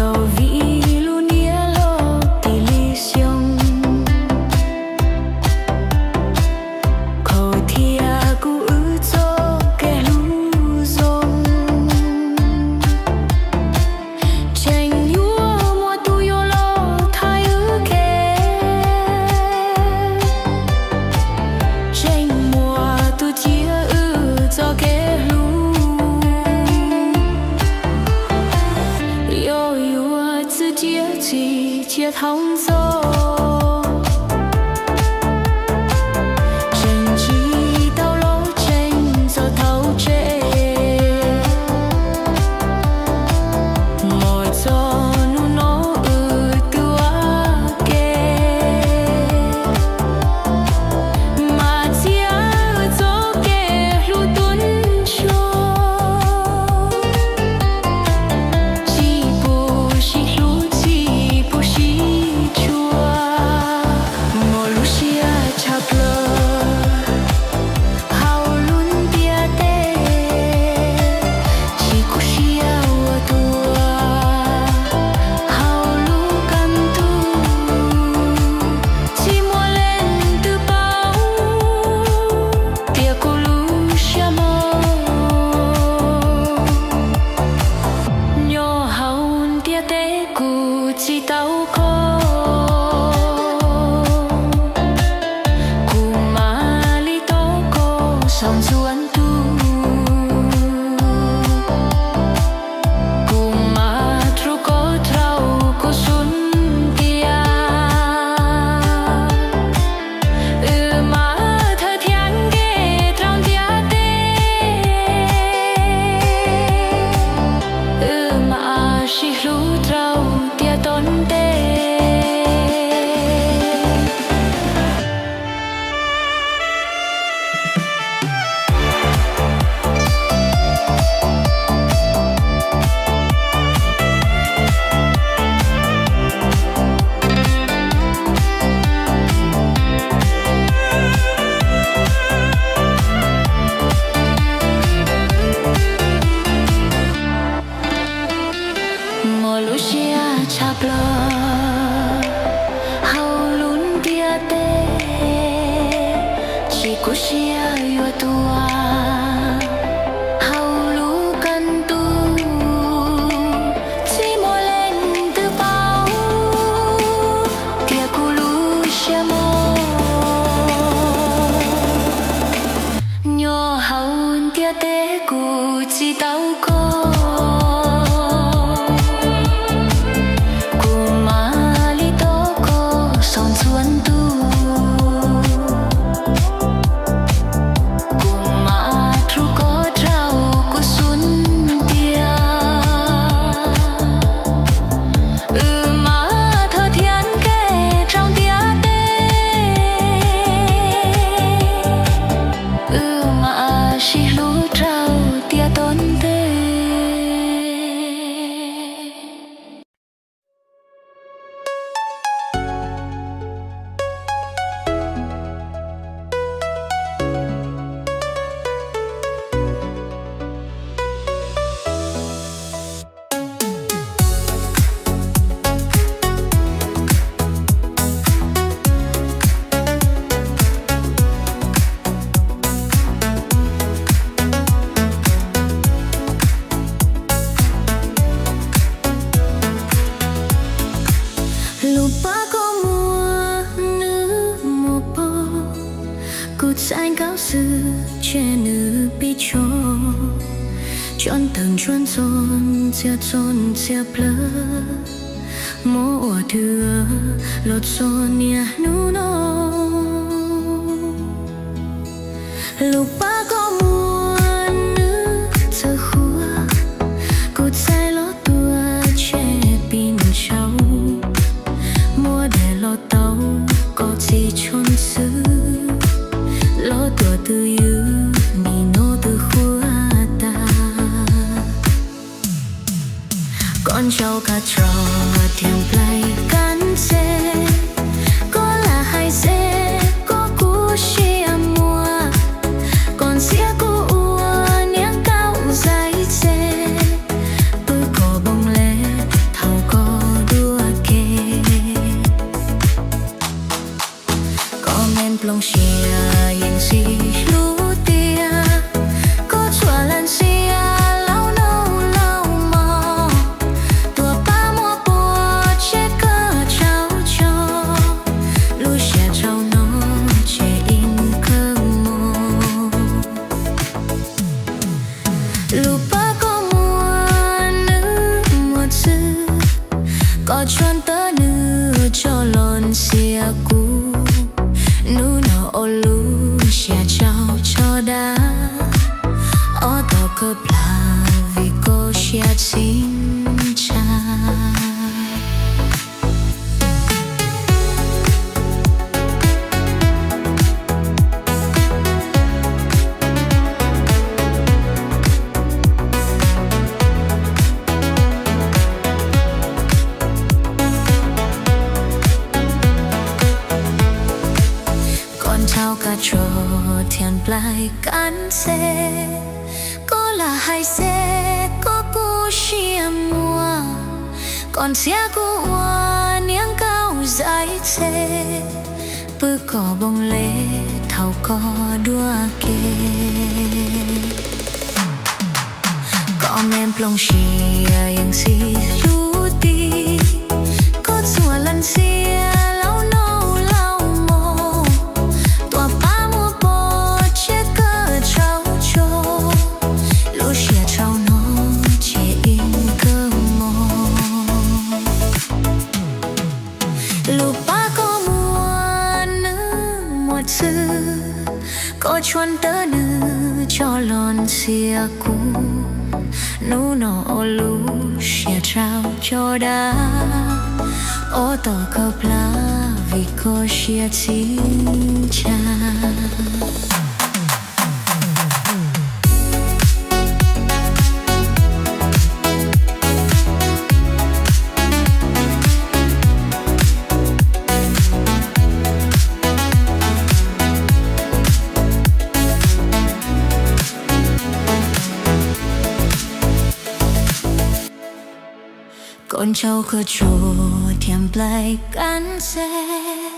Tau vim lub niag loj tis li xyoo, khaws thiab kuv wb txoj kev hlub zoo. Tseem yuav muaj tus yuav los thaij wb kev, tseem muaj tus cia wb txoj kev hlub. Yog yuav txwv cia txhim cia thaum ntxov, tseem tsis tau los tseem txog thaum tseg. Mus txog hnub no wb twb ua ke, mas txia wb txoj kev hlub tuaj ntsuag. Tsis pub sib hlub tsis pub sib tshua, muaj lub siab tshaj plaws hauv lub ntiaj teb. Tsis khuv siab ua tuaj hauv lub kaj ntug, tsis muaj leej twg paub tias kuv lub siab mob. Nyob hauv ntiaj teb kuv tsis tau koj, kuv mam li tau koj saum ntxuav ntuj. Kuv mam rub koj rau kuv xub ntiag, wb mam thawj thiab nkees rau ntiaj teb, wb mam sib hlub rau tiam tom ntej. Muaj lub siab tshaj plaws hauv lub ntiaj teb, tsis khuv siab yuav tuaj hauv lub kaj ntug, tsis muaj leej twg paub tias kuv lub siab mob. Nyob hauv ntiaj teb kuv tsis tau koj, kuv mam li tau koj saum ntxuav ntuj. Kuv mam rub koj rau kuv xub ntiag, wb mam thawj thiab nkees rau ntiaj teb, wb mam sib hlub rau tiam tom ntej. Lub pab koj muaj nws muaj pog, kuv txais nkauj xwb ces nws pib tso, tso ntawm ntsuag ntxoov txias txoov txias plawv, muab ua twg los txog niaj hnub no. Lub pab koj muaj nws txawv huab, kuv txais los tuaj tseg pib ntsaum, muab daim los tau koj txiv tshooj xwb, los tuaj twj ywm nim no twb huab tas. Koj ntsaum kab tso thiab nplaig kab ntse, koj lam hais xeb koj kuj siab muag, koj ntxias kuv ua niag nkauj zais txeg, pw koj npoo le thaum Koj tshuav tawb nws tso los ntxias kuv, hnub no ua lub siab rau tso dag, ob tog kawg plab vim koj siab txhim tshaj. Koj nrhau kab tsho thiab nplaig kab ntxeb, koj lam hais xeb koj kuj siab muag, koj ntxias kuv ua niag nkauj zais txheb, pw koj npoo le thaum koj dua ke. Koj me nplooj siab yeej txi hlub tib, koj txuas laj ntxias laus noj laus mov, tuaj pab muab pov tseg kawg tsaug zog, lub siab tsaug no ces ib kawg mog. Lub pab koj muaj nws muaj txwv, koj tshuav tawb nws tso los ntxias kuv, hnub no ua lub siab rau tso dag, ob tog kawg plab vim koj siab txhim tshaj. Koj nrhau kab tsho thiab nplaig kab ntxeb,